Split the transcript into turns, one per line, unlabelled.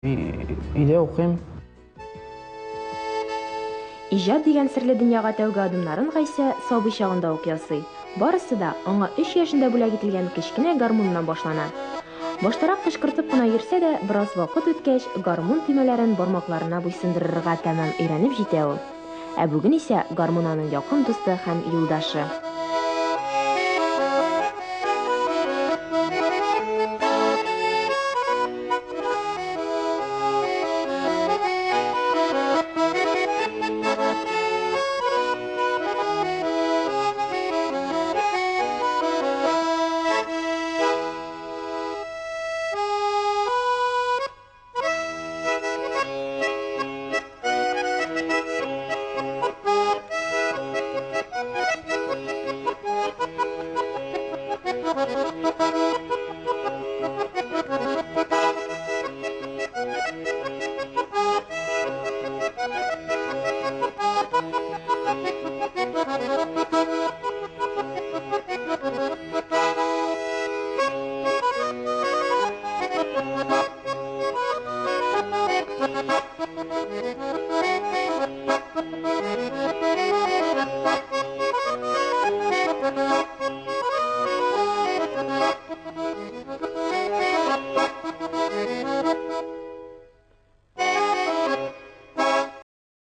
Өйдә укыйм.
Иҗат дигән серле дөньяга тәүге адымнарын Гайсә сабый чагында ук ясый. Барысы да аңа өч яшендә бүләк ителгән кечкенә гармуннан башлана. Баштарак кычкыртып кына йөрсә дә, бераз вакыт үткәч, гармун төймәләрен бармакларына буйсындырырга тәмам өйрәнеп җитә ул. Ә бүген исә гармун аның якын дусты һәм юлдашы.